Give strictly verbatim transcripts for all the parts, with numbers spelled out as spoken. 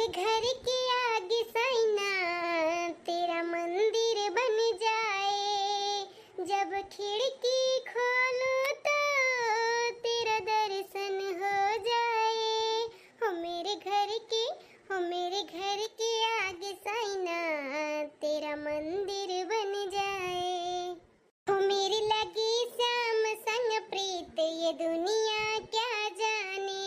घर के आगे साइना तेरा मंदिर बन जाए, जब खिड़की खोलूं तो तेरा दर्शन हो जाए। हो मेरे घर के, हो मेरे घर के आगे साइना तेरा मंदिर बन जाए। हो मेरे लगे श्याम संग प्रीत ये दुनिया क्या जाने,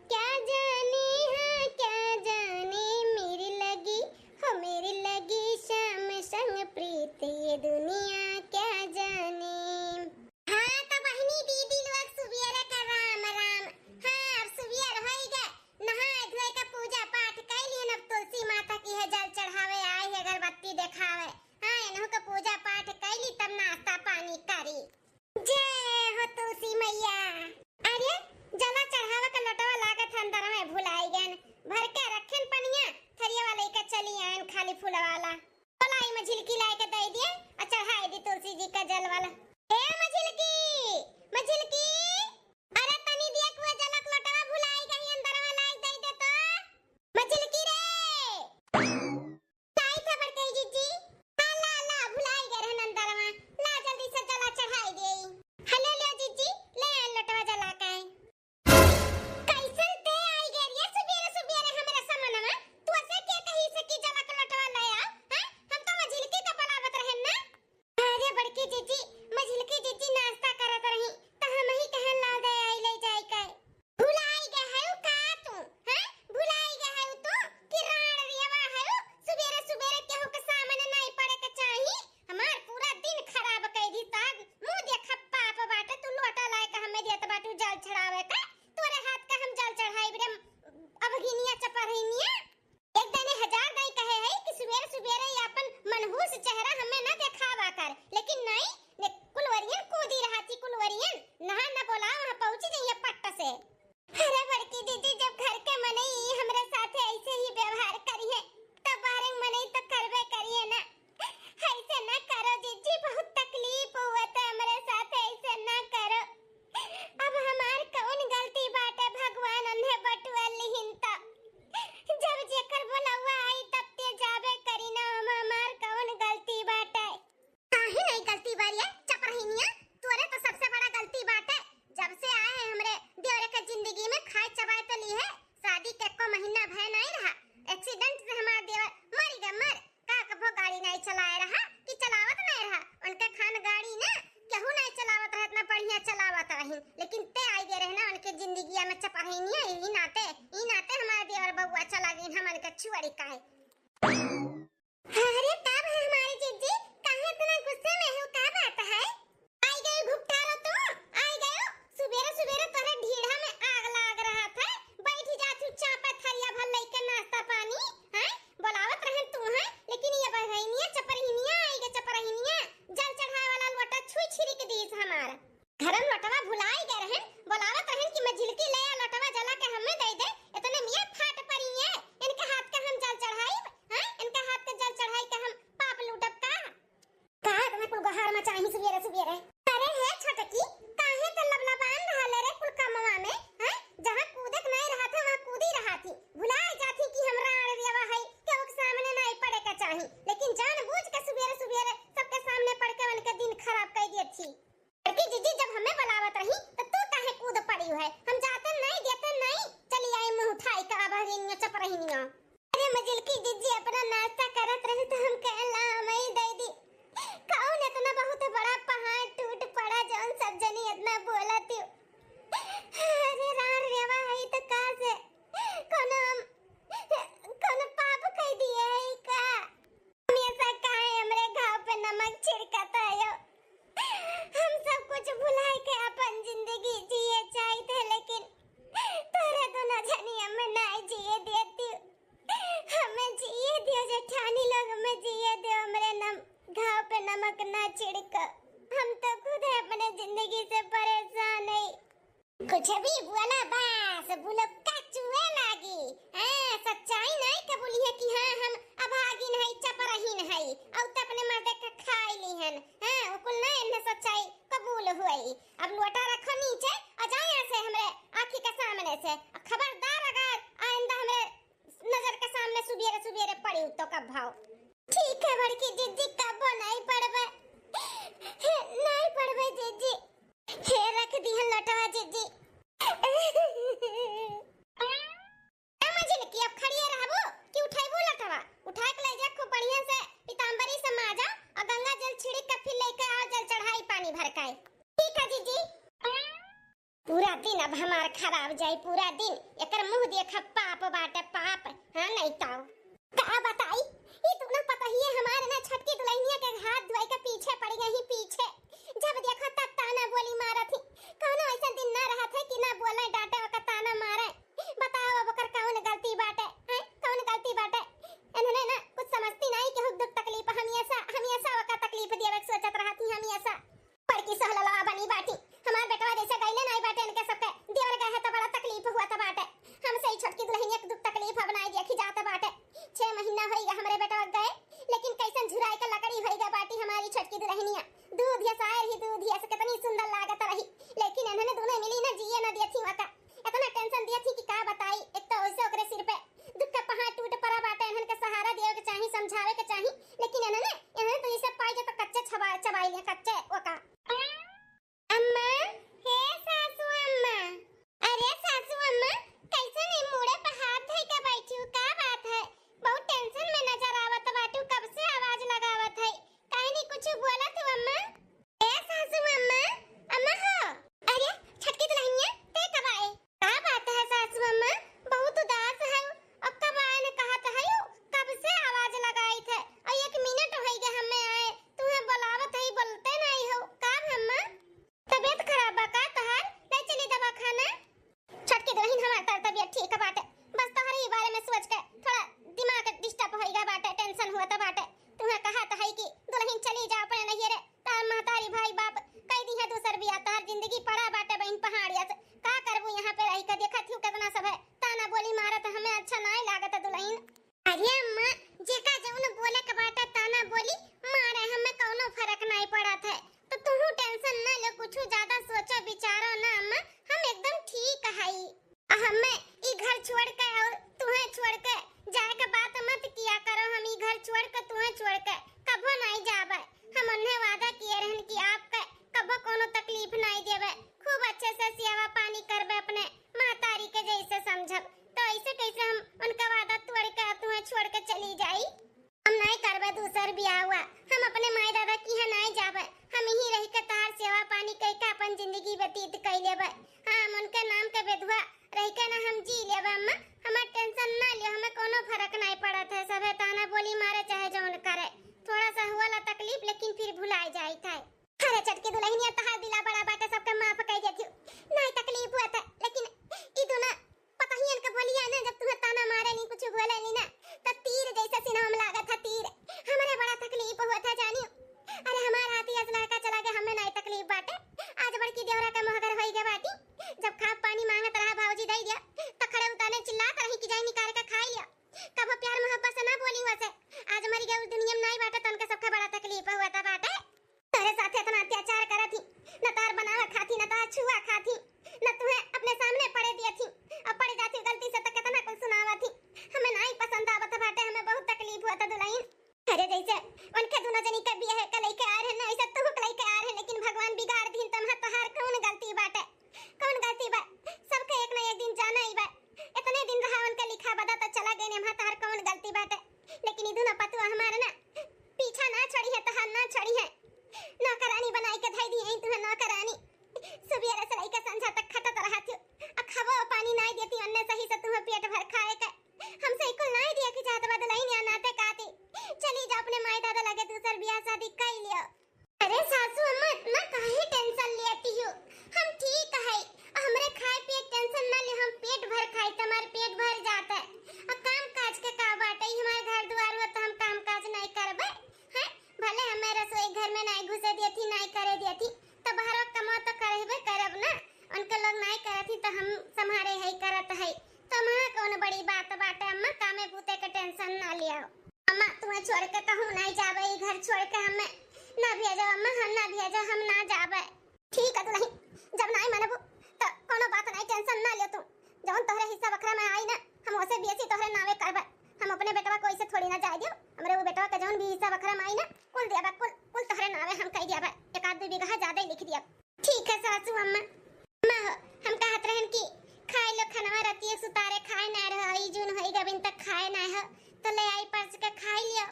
क्या जाने, हाँ क्या जाने। मेरे लगे, हो मेरे लगे श्याम संग प्रीत ये दुनिया क्या जाने। हाँ, तो बहिनी दीदी लोग सुबेरे का राम राम। हाँ, अब सुबेर होई गए, नहाए धोए का पूजा पाठ कइ लिहन। अब तुलसी माता किहे जल चढ़ावे आई है, अगरबत्ती देखावे। हाँ, इनहू का पूजा पाठ कइ ली, तब नाश्ता पानी करी। जय हो तुलसी मैया। अरे, जला चढ़ावे का लोटवा लागत है अंदर में भुलाई गन, भर के रखेन पनिया, थरिया वाले का चली आयन खाली फूल वाला। बोलाई मझिलकी लाए के दे दिए और चढ़ाई दी तुलसी जी का जल वाला। ए मझिलकी, मझिलकी, अरे तनी दिया कुआ जलक लोटवा भुलाई गई, अंदर में लाए दे दे तो। मझिलकी रे। लाई था बड़कई जीजी। हाँ, ला, ला, भुलाई गए रहन अंदर में। ला, जल्दी से जला चढ़ाई दे। हेलो, लो जीजी, ले आ लोटवा जला के। कैसन ते आई गए रे सुबेरे सुबेरे हमरे समनवा? तू ऐसे के कही से कि जला के लोटवा ले आ? हैं? हम तो मझिलकी का बुलावत रहन ना। अरे बड़की जीजी, मझिलकी जीजी नाश्ता करत रही, त हम ही कहन ला दे आई ले जाए के। भुलाई गए हउ का तू, हैं? भुलाई गए हउ तू कि राण रेवा हउ? सुबेरे सुबेरे केहू के सामने नहीं पड़े के चाही। हमार पूरा दिन खराब कइ दी। ताग मुंह देखा पाप बाटे, तू लोटा लाए के हमें देत बाटू जल चढ़ावे का। तोरे हाथ का हम जल चढ़ाई रे अबहिनिया चपरहिनिया। एक दने हजार दाई कहे है कि सुबेरे सुबेरे ये अपन मनहूस चेहरा हमें न देखावा कर, लेकिन नहीं, ने कुलवरियन कूदी रहा थी, कुलवरियन नहा न बोला वहाँ पहुँची जाइए पट्ट से। अरे बड़की जीजी, जब घर के मनई हमरे साथे ऐसे ही व्यवहार करी है, तब बाहर के मनई तो करबे करी है ना। ऐसे ना करो जीजी, बहुत तकलीफ हुआ था हमरे साथे, ऐसे ना करो। अब हमार कौन गलती बाटे, भगवान उन्हें बटुआ लिहिन त। जब जेकर बोलौआ आई तब ते जाबे करी ना, हम हमार कौन गलती बाटे। काहे नहीं गलती बारी है चपरहिनिया, तोरे तो सबसे बड़ा गलती बाटे। जब से आए हैं हमरे देवरे के जिंदगी में खाए चबाए तो ली है, शादी के एको महीना भय नहीं रहा, एक्सीडेंट से हमार देवर मर गए, मर का कभो गाड़ी नहीं चलाए रहा कि चलावत नहीं रहा। उनके खान गाड़ी ना केहू नहीं चलावत रहे, इतना बढ़िया चलावत रही, लेकिन ते आई गए रहे ना उनके जिंदगिया में चपरहिनिया, ई नाते, ई नाते हमारे देवर बउआ चला गई, हम उनके छुअरी काहे। अरे तब है हमारी जीजी, काहे इतना गुस्से में हो, का बात है? आई गयो घुपटारो तू, आई गयो। सुबेरे सुबेरे तोरे ढीढ़ा में आग लाग रहा था, बैठ जा तू चापा थरिया भर लेके नाश्ता पानी, हैं? बोलावत रहन तू, हैं? लेकिन ये बहनिया चपरहिनिया आई गे, चपरहिनिया जल चढ़ाए वाला लोटा छुई छिरिक दीस हमार। घर में लोटवा भुलाई गए रहन, बोलावत रहन कि मझिलकी ले आ लोटवा जला के हमें दे दे, इतने मियाँ फाट पड़ी है, इनके हाथ का हम जल चढ़ाई, हैं? इनके हाथ के जल चढ़ाई के हम पाप लूटब का? का इतना कुल गोहार मचाही सुबेरे सुबेरे? अरे हे छोटकी, काहे त लबलबान रहले रे कुल कमवा में, हैं? जहाँ कूदे के नहीं रहा था, वहाँ कूदी रहा थी। भुला जाती कि हम राण रेवा है, केहू के सामने नहीं पड़े के चाही। लेकिन जानबूझ के सुबेरे सुबेरे सबके सामने पड़ के उनके दिन खराब कर दिए थी। बड़की जीजी जब हमें बुलावत रही, तो तू काहे कूद पड़ी है? हम जाते नहीं, देते नहीं, चली आई मुँह उठाई का बहरिनिया चपरहिनिया। अरे मझिलकी जीजी अपना नाश्ता करत रही तो हम कहला हमें दे दी। कौन इतना बहुत बड़ा पहाड़ टूट पड़ा जौन सब जनी इतना बोला थी। अरे राण रेवा है तो का से कोनो हम कोनो पाप कह दिए है का? हमेशा काहे हमरे घाव पे नमक छिड़कत हो? हम सब कुछ भुलाए के अपन जिंदगी जिए चाहित है, लेकिन तोरे दोनों जनी हमें नहीं जिए देती। हमें जिए दियो जेठानी लोग, हमें जिए दियो, हमरे नम-, घाव पे नमक ना छिड़को। हम तो खुद अपने जिंदगी से परेशान है। कुछ भी बोला बस, बोलो का चुए लागी। हाँ, सच्चाई नहीं कबूली है कि हाँ, हम अभागिन है, चपरहीन है, और तो अपने मर्दे का खाई ली हन। हाँ, वो कुल ना इन्हें सच्चाई कबूल हुई। अब लोटा रखो नीचे और जाओ यहाँ से हमरे आँखी के सामने से। और खबरदार अगर आइंदा हमरे नजर के तो कब भाव। ठीक है बड़की जिज्जी, कबो नाई पड़बे, नाई पड़बे जिज्जी। हे रख दिहन लोटवा जिज्जी। ए मझिलकी, अब खड़िए रहबू कि उठैबू लोटवा? उठा के ले जा, खूब बढ़िया से पीताम्बरी से माजा और गंगा जल छिड़क के फिर लेके आओ, जल चढ़ाई पानी भर के। ठीक है जिज्जी। पूरा दिन अब हमार खराब जाई, पूरा दिन। एकर मुंह देखा पाप बाटे, पाप। हाँ, नहीं तो का बताई, ई दोनों पतोहिए हमार ना छोटकी दुल्हनिया के हाथ धोए के पीछे पड़ गई, पीछे। जब देखो तब ताना बोली मारत ही। कौनो ऐसा दिन ना रहत है कि ना बोले डांटे, ओकर ताना मारे। बताओ अब ओकर कौन गलती बाटे, हैं? कौन गलती बाटे? इन्हने ना कुछ समझती नहीं कि दुख तकलीफ हमेशा, हमेशा ओकर तकलीफ देवे के सोचत रहत ही, हमेशा। बड़की सहललवा बनी बाटी। हमार बेटवा जैसे गइले नाई बाटे, इनके सबके देवर गए है तो बड़ा तकलीफ हुआ था बाटे। हमसे ही छोटकी दुल्हनिया के दुख तकलीफ अब नाई देखी जात बाटे। छह महीना होई गया हमरे बेटवा गए, लेकिन कैसन झुराई के लकड़ी होई गया बाटी हमारी छोटकी दुल्हनिया। दूध या सायर ही दूध या से कितनी सुंदर लागत रही, लेकिन इन्होंने दोनों मिली ना जिए ना दिया थी वका। इतना टेंशन दिया थी कि का बताई। एक तो वैसे ओकरे सिर पे दुख का पहाड़ टूट पड़ा बाटे, इन्हन के सहारा देवे के चाही, समझावे के चाही, लेकिन इन्होंने, इन्होंने तो ये सब पाई जो तो कच्चे छबा-, चबाई ले, कच्चे ओका। अम्मा, हे सासू अम्मा। अरे सासू अम्मा, कैसे नहीं मूड़े पे हाथ धई के बैठी हूँ, का बात है? बहुत टेंशन में नजर आवत बाटू, कब से आवाज लगावत है, काहे नहीं कुछ बोलत हो अम्मा? ए सासू अम्मा, अम्मा हो। अरे छोटकी दुल्हनिया, ते कब आए? का बात है सासू अम्मा, बहुत उदास है, अब कब आए न कहत है, कब से आवाज लगाई थे, और एक मिनट होई गए हमें आए, तुम्हें बुलावत है, बोलते नहीं हो, का अम्मा? तबीयत खराब बा का तोहार? ले चली दवाखाना। छोटकी दुल्हन, हमार तर तबीयत ठीक बाटे, बस तोहरे ही बारे में सोच के थोड़ा दिमाग डिस्टर्ब होइगा बाटे, टेंशन हुआ तो बाटे। तुहे कहा तो है कि दुल्हन चली जा अपने नैहरे, तार महतारी भाई बाप कई दी है दूसर बिया, तार जिंदगी पड़ा बाटे बहन पहाड़िया से। का करबू यहाँ पे रही के? देखत हूँ कितना सब है ताना बोली मारत, हमें अच्छा नाई लागत दुल्हन। अरे अम्मा, जेका जौन बोले के बाटे ताना बोली मारे, हमें कौनो फर्क नाई पड़त है। तो तुहू टेंशन ना लो, कुछ ज्यादा सोचो विचारो ना अम्मा, हम एकदम ठीक हई। हमें ई घर छोड़ के और तुहे छोड़ के जाए के बात मत किया करो। हम ई घर छोड़ के तुहे छोड़ के कबो नाई जाबे। हम उन्हें वादा किए रहन कि आपके कबो कोनो तकलीफ नाई देबे, खूब अच्छे से सेवा पानी करबे अपने महतारी के जैसे समझब। तो ऐसे कैसे हम उनका वादा तोड़ के तुहे छोड़ के चली जाई? हम नाई करबे दूसर बियाह हुआ, हम अपने माई दादा की यहाँ नाई जाबे, हम यहीं रह के तहार सेवा पानी कई के अपन जिंदगी व्यतीत कई लेबे। हाँ, हम उनके नाम के विधवा रह के ना हम जी लेबे अम्मा, हमार टेंशन ना लियो, हमें कोनो फर्क नाई पड़त है। सभे ताना बोली मारे चाहे जौन करे, थोड़ा सा हुआ ला तकलीफ लेकिन फिर भुलाई जाइत है। अरे छोटकी दुल्हनिया, तहार दिला बड़ा बाटे, सबके माफ कई देती हूँ, नाई तकलीफ हुआ था, लेकिन ई दोनों पतहियन के बोलिया ना, जब तुम्हें ताना मारे नी, कुछ बोले नी ना, तो तीर जैसे सीना में लागत है, तीर। हमारे बड़ा तकलीफ हुआ था जानियो। अरे हमार हाथी अस लड़का चला गया, हमें नाई तकलीफ बाटे। आज बड़की देवरा के मोहगर होई गए बाटी, जब खाब पानी मांगत रहा भौजी दे दिया, तो खड़े उताने चिल्लात रही कि जाई निकाल के खाई लिया। कबो प्यार मोहब्बत से ना बोली हुआ से, आज मर गया उस दुनिया में नाई बाटे, तो उनके सबके बड़ा तकलीफ हुआ था बाटे। तोहरे साथे इतना अत्याचार करत ही, न तार बनावे खाती, न तार छुआ खाती, न तुहे अपने सामने पड़े दिया थी, अब पड़ जाती गलती से तो कितना कुछ सुनावा थी। हमें नाई पसंद आवत बाटे, हमें बहुत तकलीफ हुआ था दुल्हन। अरे जैसे उनके दोनों जनी के बियाह के लेके आ रहे ना, ऐसे तू के लेके आ रहे, लेकिन भगवान बिगाड़ दीन। तम्हा तोहार कौन गलती बाटे, कौन गलती बा? सबके एक ना एक दिन जाना ही बा। इतने दिन रहा उनके लिखा बदा तो चला गए, एम्हा तोहार कौन गलती बाटे? लेकिन ई दोनों पतुआ हमारे ना पीछा ना छोड़ी है, तोहार ना छोड़ी है। नौकरानी बनाई के धई दी है तुम्हें नौकरानी। सुबेरे से लेके संझा तक खटत रहत हो, आ खाबो पानी नाई देती, अन्ने सही से तुम्हें पेट भर खाए के। हमसे कुल नाई दिया कि चाहत बा दुल्हन या नाते काती। चली जा अपने माई दादा लगे, दूसर बियाह शादी कई लियो। अरे सासू अम्मा, इतना काहे टेंशन लेती हो? हम ठीक है, हमरे खाए पिए टेंशन ना ले, हम पेट भर खाई, तुम्हार पेट भर जाता है। आ काम काज के का बाटे, ई हमार घर दुआर हो तो हम काम काज नहीं करबे, हैं? भले हमें रसोई घर में नहीं घुसे देती, नहीं करे देती, तो बाहर कमवा तो करबे करब ना। उनके लोग नहीं करती तो हम संभारे है, करत है, तो वहाँ कौन बड़ी बात बाटे अम्मा, कामे बूते के टेंशन ना लिया। अम्मा, तुम्हें छोड़ के कहूँ नहीं जाबे, ई घर छोड़ के हमें ना भेजो अम्मा, हम ना भेजो, हम ना जाबे। ठीक है दुल्हन, जब नहीं मनबू तो कोनो बात नहीं, टेंशन ना लियो तू। जौन तोहरे हिस्सा बखरा में आई ना, हम ओसे बेसी तोहरे नावे करबे। हम अपने बेटवा को ऐसे थोड़ी ना जाए दे। खाए नाहीं हो, तो ले आई परस के खाई लियो।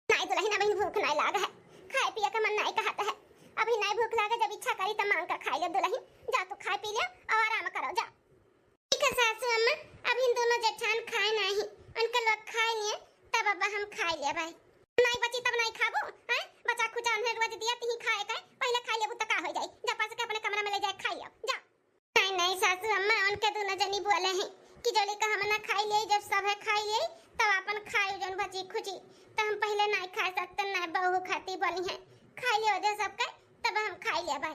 नाहीं दुलहिन, अबहिन भूख नाहीं लाग है, खाए पिए का मन नाहीं कहत है। अबहिन नाहीं भूख लागे, जब इच्छा करी तब मांग के खाई लियो दुलहिन। जा तू खाए पी लियो और आराम करो, जा। ठीक है सासू अम्मा, अबहिन दोनों जेठान खाए नाहीं, उनका लोग खाए लिए, तब अब हम खाए लेबै। नाहीं बची तब नाहीं खाबू, हैं? बचा खुचा उन्हें रोज दिया, तिही खाए का, पहिले खाए लेबू त का हो जाई? जा परस के अपने कमरा में ले जाए खाई लियो, जा। नाहीं, नाहीं सासू अम्मा, उनके दोनों जनी बोले हैं कि जल्दी का हम ना खाई ले, जब सब है खाई ले, तब अपन खाई जौन बची खुची, तो हम पहिले नाहीं खा सकते, नाहीं बहू खाती बोली हैं, खाई ले दे सबके, तब हम खाई लेबै।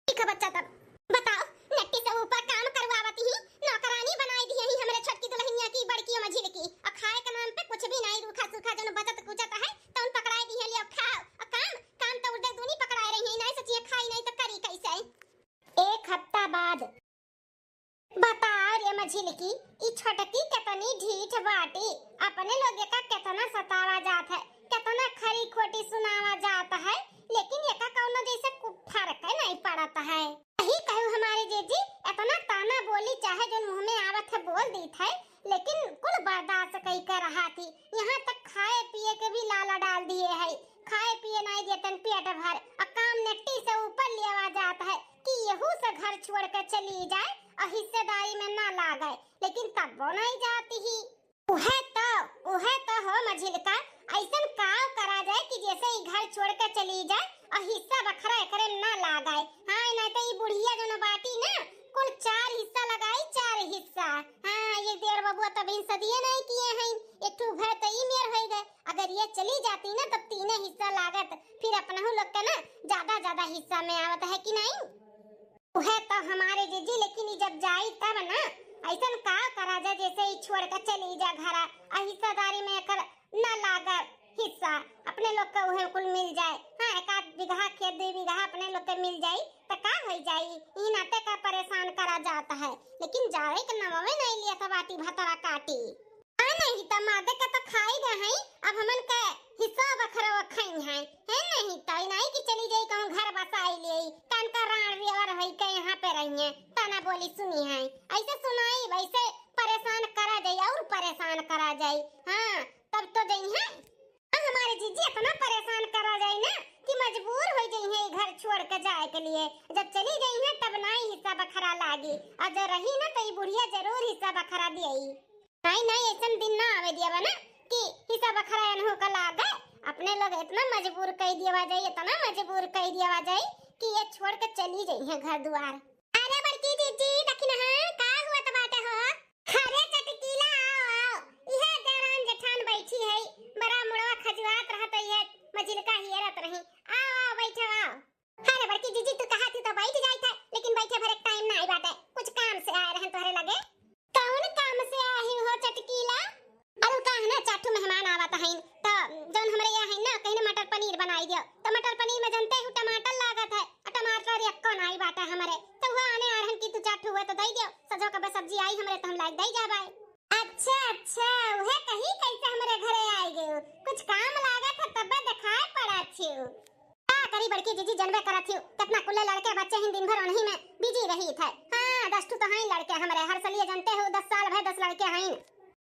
ठीक है बच्चा, तब बताओ, नेटी से ऊपर काम करवावत ही, नौकरानी बनाई दिहे ही हमरे छोटकी दुलहिनिया की, बड़की मझिलकी, और खाए के नाम पे कुछ भी नाहीं, रूखा सूखा जौन बचत कुचत है, तौन पकड़ाई दिहे, लियो खाओ, और काम, काम तो उल्टे दूनी पकड़ाए रही हैं, नाहीं सोचिए खाई नाहीं तो करी कैसे। एक हफ्ता बाद। बताओ रे मझिलकी, ई छोटकी केतनी ढीठ बाटी, अपने लोग एका केतना सतावा जात है, केतना खरी खोटी सुनावा जात है, लेकिन एका कौनो जैसे कु-, फर्क नाहीं पड़त है। सही कहू हमारे जीजी, एतना ताना बोली चाहे जौन मुँह में आवत है बोल दीत है, लेकिन कुल बर्दाश्त कई के रहा थी। यहाँ तक खाए पिए के भी लाला डाल दिहे है, खाए पिए नाहीं देतन पेट भर, और काम नेटी से ऊपर लेवा जात है कि यहू से घर छोड़ के चली जाए और हिस्सेदारी में ना लागे, लेकिन तब वो नाहीं जाती ही। उहे तो, उहे तो हो मझिलका, ऐसन काव करा जाए कि जैसे ई घर छोड़ के चली जाए और हिस्सा बखरा एकरे में ना लागे। हाँ, नाहीं तो ई बुढ़िया जौन बाटी ना, कुल चार हिस्सा लगाई, चार हिस्सा। हाँ, ये देवर बबुआ तब इन सदिये नाहीं किए हैं, एक ठो घर तो ई मेर होई गए। अगर ये चली जाती ना, तब तीने हिस्सा लागत, फिर अपनहू लोग के ना ज्यादा, ज्यादा हिस्सा में आवत है कि नाहीं? उहे तो हमारे जीजी, लेकिन ई जब जाई तब ना, ऐसन का करा जा, जैसे ई छोड़ के चली जा घरा, आ हिस्सेदारी में एकर ना लागे हिस्सा, अपने लोग के उहे कुल मिल जाए। हाँ, एक आध बीघा खेत, दुई बीघा अपने लोग के मिल जाई, तो का होई जाई? ई नाते का परेशान करा जात है, लेकिन जाए के नमवे नाहीं लिया था बाटी भतरा काटी। आ नाहीं त मादे के त खाई गए हैं, अब हमन के हिस्सा बखरा खई हैं, है नाहीं? त ई नाहीं कि चली जाई कहूँ घर बसाई ले, तन का राण व्यवहार होई के यहाँ पे रही हैं, ताना बोली सुनी हैं, ऐसे सुनाई, वैसे परेशान करा जाई और परेशान करा जाई। हाँ, तब तो जई हैं। हाँ, हमारे जीजी इतना परेशान करा जाई ना कि मजबूर हो जाई हैं घर छोड़ के जाए के लिए। जब चली जाई हैं तब नाहीं हिस्सा बखरा लागी, और जो रही ना तो ई बुढ़िया जरूर हिस्सा बखरा दियाई। नाहीं, नाहीं, ऐसन दिन ना आवे दियावा ना कि हिस्सा बखरा एनहू का लागे। अपने लोग इतना मजबूर कई दियावा जाई, इतना मजबूर कई दियावा जाई कि ये छोड़ के चली जाई हैं घर दुआर। अरे बड़की जीजी, दखिनहा, का हुआ त बाटे हो? अरे चटकीला, आओ, आओ। इहे देवरान जेठान बैठी है, बड़ा मुड़वा खजुआत रहत है, इहे मझिलका हियरत रही। आओ, आओ, बैठो, आओ। अरे बड़की जीजी, तू कहा थी तो बैठ जाई था, लेकिन बैठे भरे टाइम ना आई बाटे, कुछ काम से आए रहन तोहरे लगे। कौन काम से आई हो चटकीला? अरे का है ना, चार ठो मेहमान आवत हैं, तो जौन हमरे यहाँ है ना, कहीं ना मटर पनीर बनाई दियो, तो मटर पनीर में जनते हो टमाटर लागत है, और टमाटर एक्को नाई बाटा हमरे, तो वो आने आ रहन कि तू चार ठो हुए तो दे दियो, सजो कबे सब्जी आई हमरे तो हम लाइक दे जाबे। अच्छा, अच्छा, उहे कही कैसे हमरे घरे आई गयो, कुछ काम लागत है तबे दिखाए पड़ा छियो। का करी बड़की जीजी, जनबे करत हियो, कितना कुल्ले लड़के बच्चे हिन दिन भर उन्हीं में बिजी रही थे। हाँ, दस ठू तो हैं लड़के हमरे, हर सलिए जनते हो, दस साल भर दस लड़के हैं।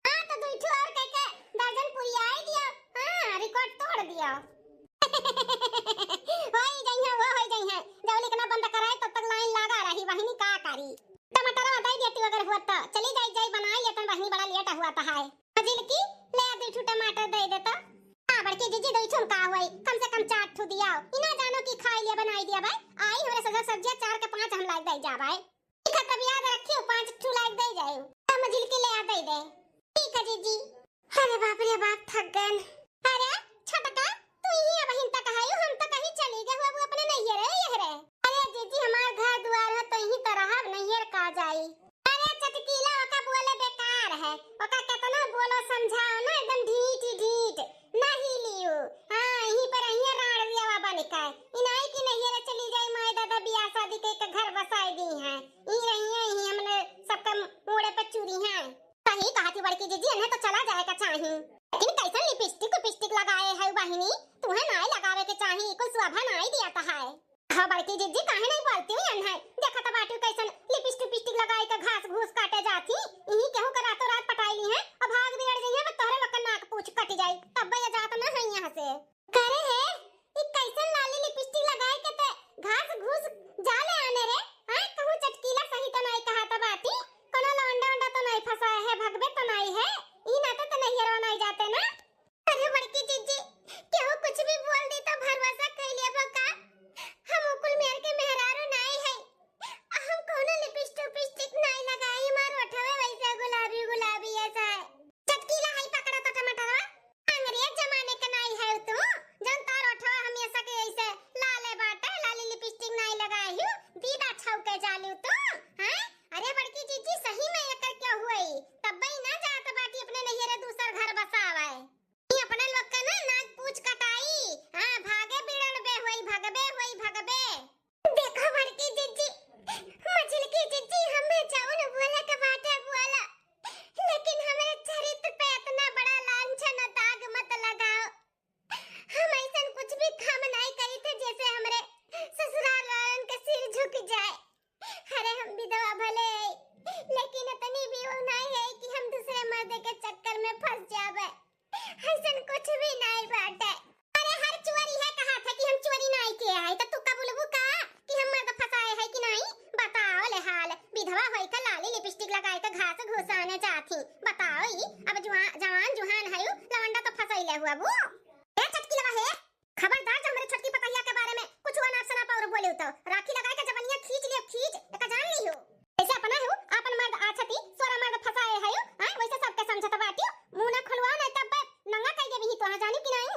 हाँ, तो दुई ठू और कह के दर्जन पुरियाई दियो। हाँ, रिकॉर्ड तोड़ दियो। होई जाई है, वो होई जाई है। जब लिखना बंद कराए, तब तक लाइन लगा रही, बहिनी का करी। टमाटर दे देती अगर हुआ तो। चली जाई, जाई बनाई लेतन बहिनी, बड़ा लेट हुआ तो है। मझिलकी, ले आ दुई ठू टमाटर दे दे तो। हाँ, बड़की जीजी, दुई ठू का होई, कम से कम चार ठू दियाओ। ई ना जानो कि खाई लिया, बनाई दिया भाई। आई हमरे सजा सब्जिया चार के पाँच हम लाइक दे जा भाई। ठीक है, तब याद रखियो, पाँच ठू लाइक दे जाए। हाँ, मझिलकी ले आ, दे दे। ठीक है जीजी। अरे बाप रे बाप, थक गन। अरे छोटका, तू ही अबहिन तक आयु, हम तो कहीं चली गए हो, अपने नैहर है, यह रे। अरे जीजी, हमार घर दुआर है तो यहीं तो रहब, नैहर का जाई। अरे चटकीला, ओका बोले बेकार है, ओका केतना बोलो समझाओ ना, एकदम ढीठ ही ढीठ, ना हिलियो। हाँ, यहीं पर रहिए राणवियावा बन के। इनाई की नैहर चली जाई, माई दादा बियाह शादी के, के घर बसाई दी हैं। ई रहिए, यहीं हमने सबके मूड़े पे चूरी हैं। सही कहा थी बड़की जीजी, इन्हें तो चला जाए का चाही। लेकिन कैसन लिपस्टिक उपिस्टिक लगाए है बहिनी, तुहे नाई लगावे के चाही, कुल शोभा नाई दिया है। हाँ बड़की जीजी, काहे नहीं बोलती हुई अन है? देखा तो बाटू कैसन लिपस्टिक उपिस्टिक लगाई के घास घूस काटे जाती। इही केहू के रातों रात पटाई ली है, अब भाग बिगड़ गई है, अब तोहरे लोग क्या हुआ वो? ए छोटकी लवा हे, खबरदार जो हमरे छोटकी पतहिया के बारे में कुछ अनाप शनाप और बोले तो राखी लगाए के जबनिया खींच लियो, खींच, एका जान ली हो। ऐसे अपना हो, आपन मर्द आछती, सोरा मर्द फंसाए है, हैं? वैसे सबके समझत बाटियो, मुंह ना खोलवा नहीं तब नंगा कह देबी ही तो, हाँ, जानी कि नहीं?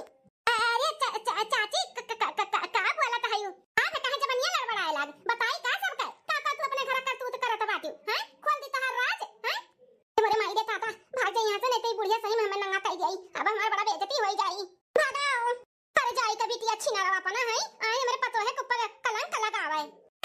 अरे चा-, चा-, चाची, क-, क-, क-, क-, क-, का बोलत है यू? हाँ, तो काहे जबनिया लड़बड़ाए लाग? बताई का सबके? का, का तू अपने घर करतूत करत बाटियो, हैं? खोल दी तोहार राज, हैं? ए मोरे माई रे, ताता, भाग जा यहाँ से, नहीं तो ई बुढ़िया सही में हमें नंगा कई गई। अब हमार बड़ा बेइज्जती होई जाई। भागो। अरे जाई कभी ती अच्छी ना रवा पना है, आए हमरे पतोहे के ऊपर कलंक लगावे।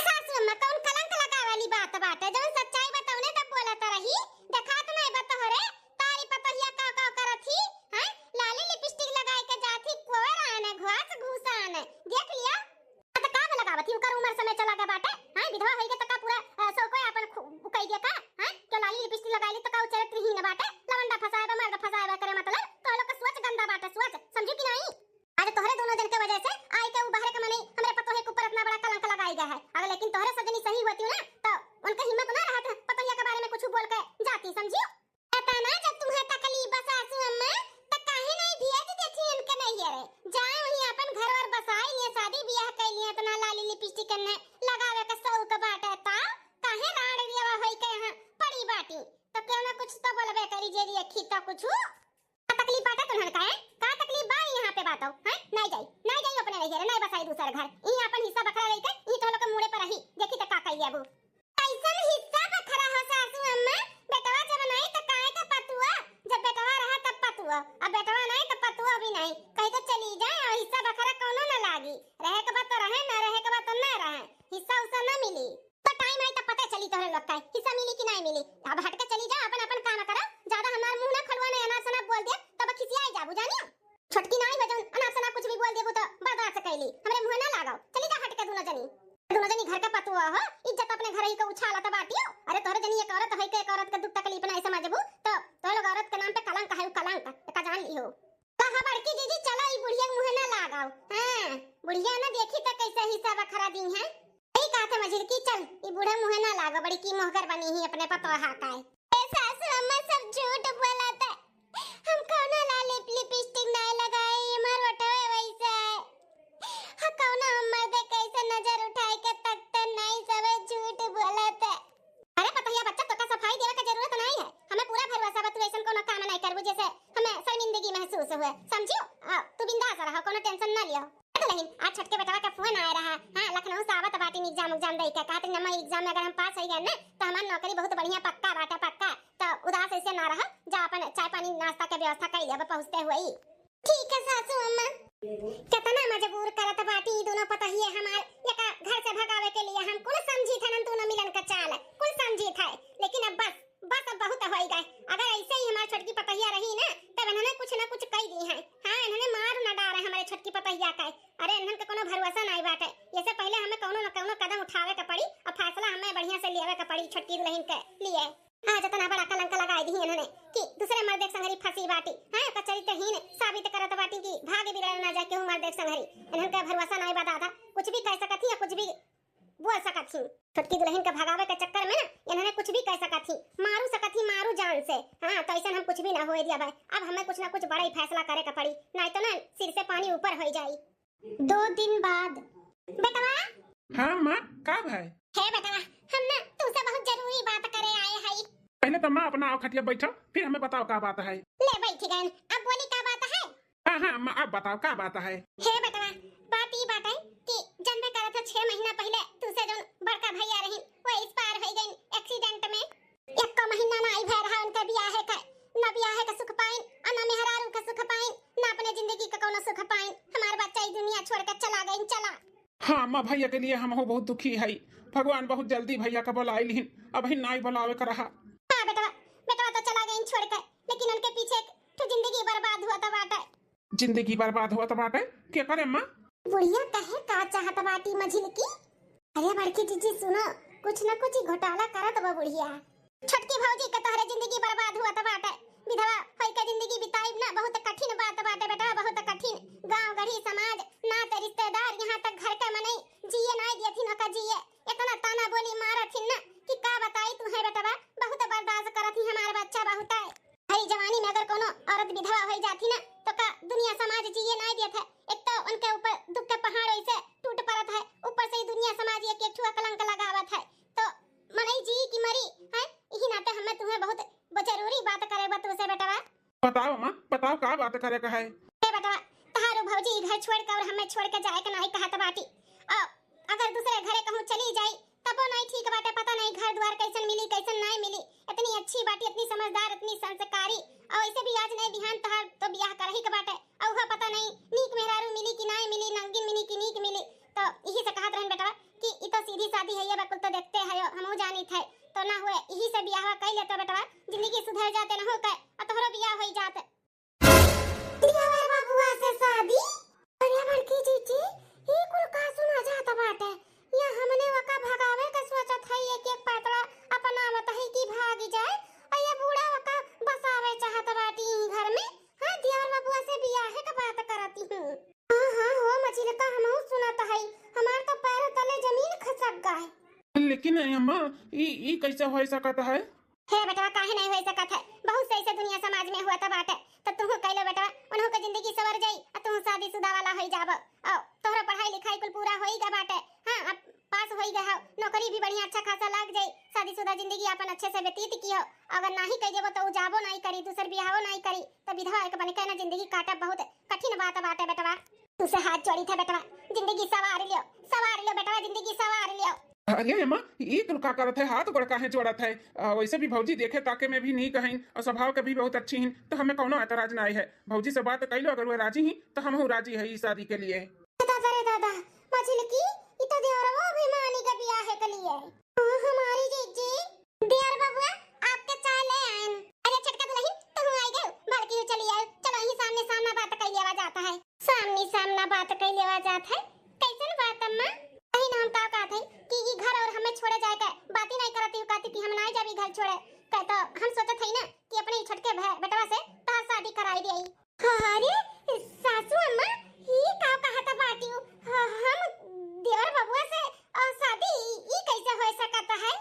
सासू अम्मा, कौन कलंक लगावे वाली बात बाटे? जौन सच्चाई बा तौने तब बोलत रही। देखात नहीं बा तोहरे, तारी पतोहिया का का करत ही, हैं? लाली लिपस्टिक लगाए के जात ही, कोरा आने, घास घूसा आने। देख लिया? हाँ, त का में लगावत ही? ओकर उमर समय चला गया बाटे। हाँ, विधवा होई के त का पूरा, अ, सौ कोई आपन खु-, उकाई दिया का? हाँ, के लाली लिपस्टिक लगाई ली त का उ चरित्रहीन बाटे? लवंडा फसाए बा, मर्द फसाए बा, करे मतलब? तो लोग के सोच गंदा बाटे, सोच, समझू कि नहीं? आज तोहरे दोनों जन के वजह से आई के उ बाहर के मनई हमरे पतोहे के ऊपर इतना बड़ा कलंक लगाई गया है। अगर लेकिन तोहरे सजनी सही होती ना, तो उनका हिम्मत ना रहत पतोहिया के बारे में कुछ बोल के जाती, समझियो? पता ना, जब तुम्हें तकलीफ बा सासू अम्मा, त काहे नहीं भेज देती इनके नैहरे? जाए वहीं अपन घर वर बसाई लिए, शादी ब्याह कर लिए, इतना लाली लिपस्टिक ने लगावे के शौक बाटे, ता काहे राड़ रेवा होई के यहाँ पड़ी बाटी? तो क्यों ना कुछ तो बोलबे करी, जे देखी तो कुछ। का तकलीफ बाटे तुन्हन का है? का तकलीफ बा यहाँ पे बातो, हैं? नहीं जाई, नहीं जाई अपने नैहरे, नहीं बसाई दूसर घर। ई अपन हिस्सा बखरा लेके ई तो लोग के मूड़े पर रही, देखी तो का कही अबू। कैसन हिस्सा बखरा हो सासू अम्मा? बेटवा जब नहीं तो काहे के पतुआ? जब बेटवा रहा तब पतुआ, अब बेटवा नहीं तो पतुआ भी नहीं। कहीं तो चली जाए और हिस्सा बखरा कौनो न लागी। रहे के बात तो रहे, ना रहे के बात तो ना रहे, हिस्सा उस्सा ना मिली। तो टाइम आई तब पता चली तोहरे लोग का हिस्सा मिली कि नहीं मिली। अब हट के चली जाओ, अपन अपन काम करो, ज्यादा हमार मुंह ना खोलवा, नहीं अनाप शनाप बोल दे तब खिसियाई जाबू जानियो। छोटकी नाई बा, जौन अनाप शनाप कुछ भी बोल देबू तो बर्दाश्त कैली, हमरे मुँह ना लागो। चली जा हट के दोनों जनी। दोनों जनी घर के पतुआ हो, इज्जत अपने घर ही के उछालत बाटियो। अरे तोहरे जनी एक औरत है के एक औरत के दुख तकलीफ ना समझबू तो तोहरे लोग औरत के नाम पे कलंक है, उ कलंक एका जान लिहो। कहा बड़की जीजी, चलो ई बुढ़िया के मुँह ना लागो। हाँ, बुढ़िया ना देखी तो कैसे हिस्सा बखरा दी है। यही कहा था मझिलकी, चल ई बूढ़ा मुँह ना लागो, बड़की मोहगर बनी ही अपने पतोहा का है। ए सासू अम्मा, सब झूठ बोलत है। हम कौनो लाली लिपस्टिक नहीं लगाई, हमार ओठवे वैसा है। हाँ, कौनो हम मर्दे कैसे नजर उठाए के तकते नहीं, सब झूठ बोलत है। अरे पतहिया बच्चा, तोका सफाई देवे के जरूरत नहीं है, हमें पूरा भरोसा बा, तू ऐसन कोनो काम नहीं करबू जैसे हमें शर्मिंदगी महसूस हुए, समझियो? आ, तू बिंदास रहो, कोनो टेंशन ना लियो। ए दुलहिन, आज छोटके बेटवा का फोन आए रहा, हाँ, लखनऊ से आवत बाटिन एग्जाम उग्जाम दे के, कहत रही, "अम्मा, एग्जाम में अगर हम पास हो गए ना, तो हमार नौकरी बहुत बढ़िया पक्का बाटे, पक्का।" तो उदास ऐसे ना रहो, जा अपन चाय पानी नाश्ता के व्यवस्था कर लिया, पहुँचते हुए ही। ठीक है सासू अम्मा। कितना मजबूर करत बाटी ई दोनों पतहिए हमार, एका घर से भगावे के लिए। हम कुल समझी थे ना दोनों मिलन का चाल, कुल समझी थे, लेकिन अब बस, बस अब बहुत होई गए। अगर ऐसे ही हमार छोटकी पतहिया रही ना, तब इन्होंने कुछ ना कुछ कही दी है। हाँ, इन्होंने मार ना डारे हमारे छोटकी पतहिया का। अरे, इन्हन के कोनो भरोसा नहीं बाटे। ये से पहले हमें कौनो न कौनो कदम उठावे के पड़ी और फैसला हमें बढ़िया से लेवे के पड़ी छोटकी दुलहिन के लिए। आज इतना बड़ा कलंक लगाई दी इन्होंने कि दूसरे मर्दे के संगरी फंसी बाटी। हाँ, ओकर चरित्रहीन साबित करत बाटी कि भाग बिगड़ल ना जाए केहू मर्दे के संगरी। इन्हन का भरोसा नहीं बा दादा, कुछ भी कह सकत ही या कुछ भी बोल सकत ही। छोटकी दुलहिन के भगावे के चक्कर में ना इन्होंने कुछ भी कह सकत ही, मारू सकत ही, मारू जान से। हाँ, तो ऐसन हम कुछ भी ना होए दिया भाई। अब हमें कुछ ना कुछ बड़ा ही फैसला करे के पड़ी, नहीं तो ना सिर से पानी ऊपर होई जाई। दो दिन बाद। बेटवा। हाँ माँ, का भाई? हे बेटवा, हम ना तुमसे बहुत जरूरी बात करे आए हई। पहले तो माँ अपना आओ खटिया बैठो, फिर हमें बताओ का बात है। ले बैठ गए, अब बोली का बात है? हाँ, हाँ, अम्मा, अब बताओ, का बात है? हे बेटवा, बात ई बाटे कि जनबे करत हो, छह महीना पहिले तुसे जौन बड़का भैया रही, वो एक्सपायर हो गई एक्सीडेंट में। एको महीना ना आई भय रहा उनके बियाहे का, ना बियाहे का सुख पाइन, आ ना मेहरारू का सुख पाइन, ना अपने जिंदगी का कोनो सुख पाइन। हमार बच्चा ई दुनिया छोड़ के चला गई, चला। हाँ, अम्मा, भैया के लिए हम हो बहुत दुखी है। भगवान बहुत जल्दी भैया का बुलाई लिहिन, अबही नाई बुलावे का रहा। हाँ बेटवा, बेटवा तो चला गई छोड़ के, लेकिन उनके पीछे एक ठो जिंदगी बर्बाद हुआ था बाटे। जिंदगी बर्बाद होत बाटे? के करे माँ? बुढ़िया कहे का चाहत बाटी मझिलकी? अरे बड़की जीजी सुनो, कुछ न कुछ घोटाला करत बा बुढ़िया। छोटकी भौजी के तोहरे जिंदगी बर्बाद होत बाटे। विधवा होई के जिंदगी बिताई ना, बहुत कठिन बात बाटे बेटा, बहुत कठिन। गांव गढ़ी समाज, नाते रिश्तेदार, यहाँ तक घर के मनई जिए नाई देथिन ओका जिए। इतना ताना बोली मारथिन ना कि का बताई तू है बेटवा, बहुत बर्दाश्त करत ही हमार बच्चा बहुत है। भई जवानी में अगर कोनो औरत विधवा होई जाती ना, तो का दुनिया समाज जिए नाई देत है। एक तो उनके ऊपर दुख के पहाड़ वैसे टूट पड़त है, ऊपर से ही दुनिया समाज एक एक ठुआ कलंक लगावत है। तो मनई जी की मरी है, यही नाते हमें तुम्हें बहुत जरूरी बात करे बा तुमसे बेटवा। बताओ अम्मा, बताओ का बात करे का है? ए बेटवा, तहारू भौजी ई घर छोड़ के और हमें छोड़ के जाए के नाई कहत बाटी। और अगर दूसरे घरे कहूँ चली जाई तबो नाई ठीक बाटे। पता नाई घर द्वार कैसन मिली कैसन नाई मिली। इतनी अच्छी बाटी, इतनी समझदार, इतनी संस्कारी, और ऐसे भी आज नाई बिहान तहार तो बियाह करही के बाटे। और वह पता नाई नीक मेहरारू मिली कि नाई मिली, नंगिन मिली कि नीक मिली। तो यही से कहत रहन बेटवा कि ई तो सीधी सादी है, ये बकुल तो देखते है, हमहू जानित है। तो ना हुए यही से बियाह कर लेते बेटवा, जिंदगी सुधर जाते न हो के, और तोहरो बियाह होई जात। देवर बबुआ से शादी? अरे बड़की जीजी, ई कुल का सुना जात बाटे? या हमने ओका भगावे के सोचत हई, एक एक पातड़ा अपनावत हई कि भागी जाए, और ये बूढ़ा ओका बसावे चाहत बाटी ई घर में। हाँ, देवर बबुआ से बियाहे के बात करती हूँ। हाँ, हाँ, हो मझिलका, हमहू सुनत हई, हमार तो पैर तले जमीन खसक गए। लेकिन अम्मा, ई, ई कैसे हो सकत है? हे बेटवा, काहे नहीं हो सकत है? बहुत सही से दुनिया समाज में हुआ था बाटे, तो तुहू कैलो बेटवा, उन्हों के जिंदगी सवर जाई, आ तुहू शादीशुदा वाला होई जाबो। और तोहरा पढ़ाई लिखाई कुल पूरा होई गा बाटे। हाँ, अब पास होई गए हो, नौकरी भी बढ़िया अच्छा खासा लाग जाई, शादीशुदा जिंदगी अपन अच्छे से व्यतीत की हो। अगर नाही कह देबो तो उ जाबो नहीं करी, दूसर बियाहो नहीं करी, तो विधवा एक बन के ना जिंदगी काटब बहुत कठिन बात बाटे बेटवा। तुसे हाथ जोड़ी थे बेटवा, जिंदगी सवार लियो, सवार लियो बेटवा, जिंदगी सवार लियो। अरे अम्मा, ई कुल का करत है? हाथ गोड़ काहे जोड़त है? आ, वैसे भी भौजी देखे ताके में भी नीक हईन और स्वभाव के भी बहुत अच्छी हईन, तो हमें कौनो एतराज नाई है। भौजी से बात कैलो, अगर वो राजी ही तो हमहू राजी है ई शादी के लिए। दादा रे दादा, मझिलकी, ई तो देवरवो भी मानी के बियाहे के लिए। हाँ, हमारी जीजी। देवर बबुआ, आपके चाय ले आयन। अरे छोटका दुलहिन, तुहू आई गयो, बड़की हो चली आयो। चलो यही सामने सामना बात कई लेवा जाता है। सामने सामना बात कई लेवा जात है। कैसन बात अम्मा? कहीं ना हम का कहत है कि ई घर और हमें छोड़े जाए के बात ही नहीं करती हूँ, कहती कि हम ना जाबी घर छोड़े। कह तो हम सोचत है ना कि अपने ई छोटके भे-, बेटवा से तहार शादी कराई दिया। अरे सासू अम्मा, ई का कहत बाटियो? ह-, हम देवर बबुआ से, अ, शादी ई कैसे हो सकत है?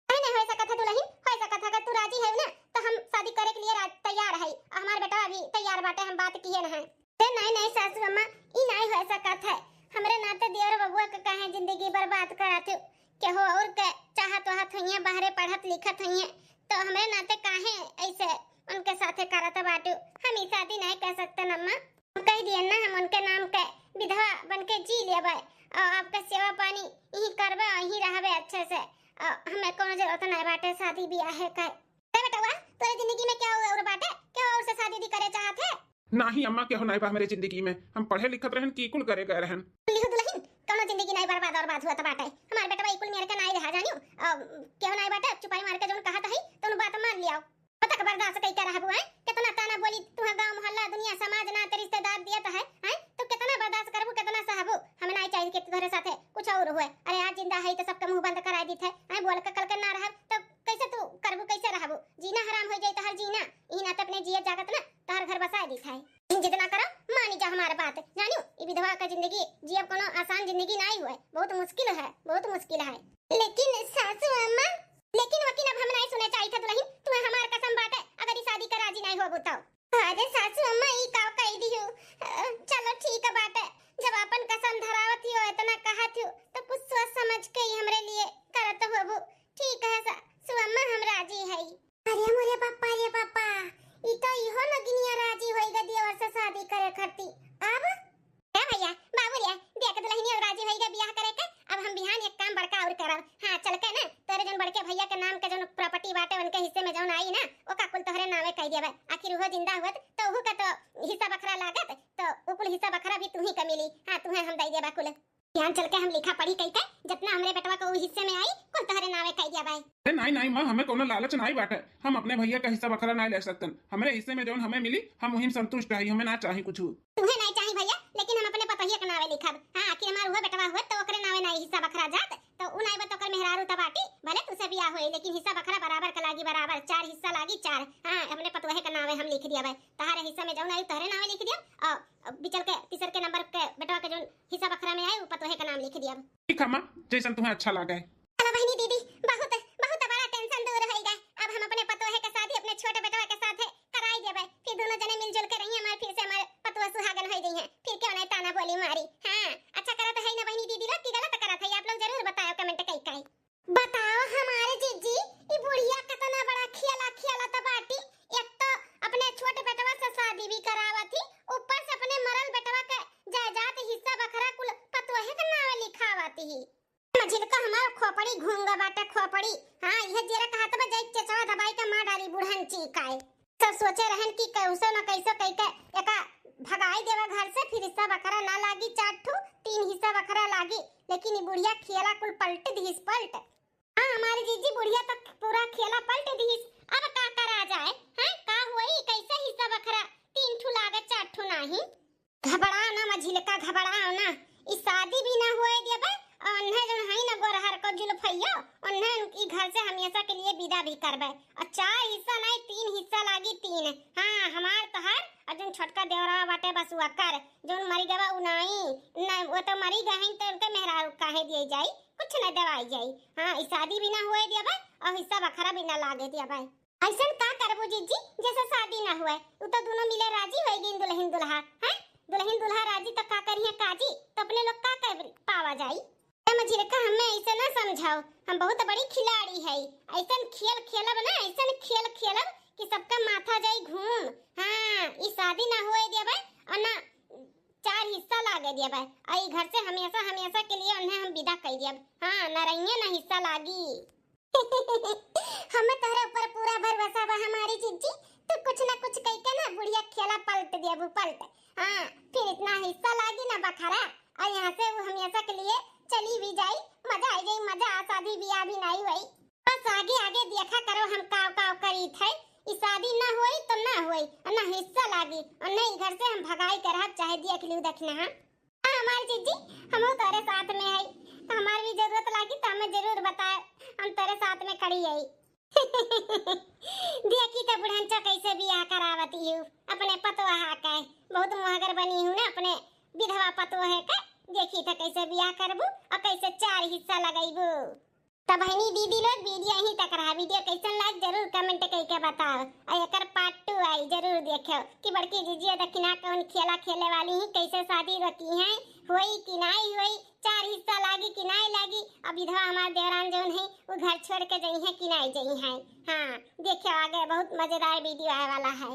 नहीं, नहीं हो सकत है दुलहिन, हो सकत है। अगर तू राजी है ना तो हम शादी करे के लिए रा-, तैयार है। हमार बेटा अभी तैयार बाटे, हम बात किए न है। अरे नहीं, नहीं सासू अम्मा, ई नहीं हो सकत है। हमरे नाते देवर बबुआ के काहे जिंदगी बर्बाद करत हो? केहू और के चाहत वाहत होइए, बाहरे पढ़त लिखत होइए, तो हमरे नाते काहे ऐसे उनके साथे करत बाटू? हम ई शादी नहीं कर सकते अम्मा। हम कह दिए ना, हम उनके नाम के विधवा बन के जी लेबे और आपका सेवा पानी यही करबे और यही रहबे अच्छे से। और हमें कोनो जरूरत नहीं बाटे शादी बियाह के। ए बेटवा, तोरे जिंदगी में क्या और बाटे? क्या और से शादी दी करे चाहत है? नाही अम्मा, केहू नाही बा हमरे जिंदगी में। हम पढ़े लिखत रहन कि कुल करे गए रहन। लिहू दुलहिन, कौनो जिंदगी नाही बर्बाद और बात हुआ त बाटे। हमार बेटवा ई कुल मेर के नाही रहा जानियो। अब केहू नाही बाटे, चुपाई मार के जौन कहत हई, तौन बात मान लियाओ। कब तक बर्दाश्त कई के रहबू, हैं? कितना ताना बोली तुहे गांव मोहल्ला, दुनिया समाज, नाते रिश्तेदार दियत है, हैं? तो कितना बर्दाश्त करबू, कितना सहबू? हमें नाही चाहिए कि तोहरे साथे कुछ और हुए। अरे आज जिंदा है तो सबके मुंह बंद कराई दीत है, हैं? बोल के कल के ना रहब तो कैसे तू करबू, कैसे रहबू? जीना हराम हो जाई तोहर जीना। ई नाते अपने जियत जागत ना तोहर घर बसाए दीत है। तुम जिद ना करो, मानी जा हमार बात। जानियो, ई विधवा का जिंदगी जियब कोनो आसान जिंदगी नाई हुए, बहुत मुश्किल है, बहुत मुश्किल है। लेकिन सासू अम्मा, लेकिन वकील अब हम नाई सुने चाहिए था दुलहिन, तुम्हें हमार कसम बाटे, अगर ई शादी का राजी नाई होबू तो। अरे सासू अम्मा, ई का कह दियो? अ, चलो ठीक बाटे, जब अपन कसम धरावत हो, इतना कहत हो, तो कुछ सोच समझ के ही हमरे लिए करत होबू। ठीक है सासू अम्मा, हम राजी हई। अरे मोरे पापा रे पापा, ई तो इहो नगिनिया राजी होई गा देवर से शादी करे खातिर। अब ए भैया, बाबू रे, देख दुलहिनिया राजी होई गा बियाह करे के। अब हम बिहान एक काम बड़का और करब। हाँ, चल के ना तोरे जौन बड़के भैया के नाम के जौन प्रॉपर्टी बाटे, उनके हिस्से में जौन आई ना, ओका कुल तोहरे नावे कह देबे। आखिर उहो जिंदा हुअत तो उहू का तो हिस्सा बखरा लागत, तो उ कुल हिस्सा बखरा भी तू ही का मिली। हाँ, तुहे हम दे देबा कुल। बिहान चल के हम लिखा पढ़ी कई के, जितना हमरे बेटवा के उ हिस्से में आई, कुल तोहरे नावे कह देबे। अरे नाई, नाई माँ, हमें कोनो लालच नाई बाटे। हम अपने भैया का हिस्सा बखरा नाई ले सकतन। हमरे हिस्से में जौन हमें मिली, हम वही में संतुष्ट हई, हमें ना चाही कुछ। तुहे नाई चाही भैया, लेकिन हम अपने पतोहिया के नावे लिखब। हाँ, आखिर हमार उहो बेटवा हुआ तो ओकरे नावे नाई हिस्सा बखरा जात, तो उ नाई बा तो ओकर मेहरारू त बाटी, भले तुसे बियाह होई, लेकिन हिस्सा बखरा बराबर का लागी बराबर, चार हिस्सा लागी चार। हाँ, अपने पतोहे के नावे हम लिख दिया भाई, तहारे हिस्सा में जौन आई तोहरे नावे लिख दिया, और बिचल के तीसर के नंबर के बेटवा के जौन हिस्सा बखरा में आई उ पतोहे के नाम लिख दिया। ठीक है माँ, जैसन तुम्हें अच्छा लागे। चलो बहिनी दीदी, बहुत, बहुत बड़ा टेंशन दूर होई गए। अब हम अपने पतोहे के शादी अपने छोटे बेटवा के साथ कराई देबे, फिर दोनों जने मिलजुल के रहिए, हमारे फिर से हमारे पतोह सुहाग चली मारी। हाँ, अच्छा करत है ना बहिनी दीदी लोग कि गलत करत है, आप लोग जरूर बताओ comment कई कई। बताओ हमारे जीजी, ई बुढ़िया कतना बड़ा खेला खेलत बाटी। एक तो अपने छोट बेटवा से शादी भी करावत ही, ऊपर से अपने मरल बेटवा के जायदाद हिस्सा बखरा कुल पतोहे के नावे लिखावत ही। मझिलका हमार खोपड़ी घूंगा बाटे खोपड़ी। हाँ, इहे जेरा कहत बा जाई चचवा दबाई के मार डाली बुढ़न चीकाए। सब सोचे रहन कि कैसो न कैसो कई के एका भगाई देवा घर से, फिर हिस्सा बखरा ना लागी चार ठू, तीन हिस्सा बखरा लागी। लेकिन ई बुढ़िया खेला कुल पलट दिहिस पलट। हाँ, हमारी जीजी बुढ़िया तो पूरा खेला पलट दिहिस। अब का करा जाए? हैं, का होई? कैसे हिस्सा बखरा तीन ठू लागे चार ठू नाही? घबराओ ना मझिलका, घबराओ ना। ई शादी भी ना होए देबे, और उन्हें जौन हई ना गोरहर को जुल्फैयो, उन्हें ई घर से हमेशा के लिए विदा भी करबे। और चार हिस्सा नहीं, तीन हिस्सा लागी, तीन। हाँ, हमार तोहार और जौन छोटका देवरवा बाटे बसुआ कर, जौन मरी गवा उ नाई, न, वो तो मरी गए हैं तो उनके मेहरारू काहे दिए जाई, कुछ न देवाई जाई। हाँ, ई शादी भी ना होए देबे और हिस्सा बखरा भी ना लागे देबे। ऐसन का करबू जीजी, जैसे शादी ना हुए? उ तो दोनों मिले राजी होई गईन दुल्हन दुल्हा, हैं? दुल्हन दुल्हा राजी तो का करिए काजी, तो अपने लोग का कर पावा जाई? ए मझिलका, हमें ऐसे ना समझाओ, हम बहुत बड़ी खिलाड़ी है। ऐसन खेल खेलब ना, ऐसन खेल खेलब कि सबका माथा जाई घूम। हाँ, ई शादी ना होए देबे और ना चार हिस्सा लागे देबे। आ ई घर से हमेशा हमेशा के लिए उन्हें हम विदा कर देब। हाँ, ना रहिए ना हिस्सा लागी। हमें तोहरे ऊपर पूरा भरोसा बा हमारी जीजी, तू कुछ ना कुछ कह के ना बुढ़िया खेला पलट देबू पलट। हाँ, फिर इतना हिस्सा लागी ना बखरा, और यहाँ से वो हमेशा के लिए चली भी जाई, मजा आई जाई मजा, शादी ब्याह भी नहीं हुई। बस आगे आगे देखा करो हम काव काव करीत है, ई शादी ना होई तो ना होई, और ना हिस्सा लागी, और नहीं घर से हम भगाई के रहब, चाहे देख लियो दखिना। हाँ, हमार जीजी, हमहू तोरे साथ में है, तो हमार भी जरूरत लागी तो हमें जरूर बताए, हम तोरे साथ में खड़ी है। देखी तो बुढ़नचा कैसे बियाह करावती हूँ अपने पतोहा के, बहुत मोहगर बनी हूँ ना अपने विधवा पतोहे के। देखी तो कैसे बियाह करबू और कैसे चार हिस्सा लगैबू। तो बहनी दीदी लोग, video यहीं तक रहा। Video कैसन लाग जरूर comment करके बताओ, और एकर part two आई जरूर देखो कि बड़की जीजी दखिना कौन खेला खेले वाली ही, कैसे शादी रखी है, होई कि नाई होई, चार हिस्सा लागी कि नाई लागी, अब विधवा हमार देवरान जौन है वो घर छोड़ के जई है कि नाई जई है। हाँ, देखो आगे बहुत मजेदार video आए वाला है।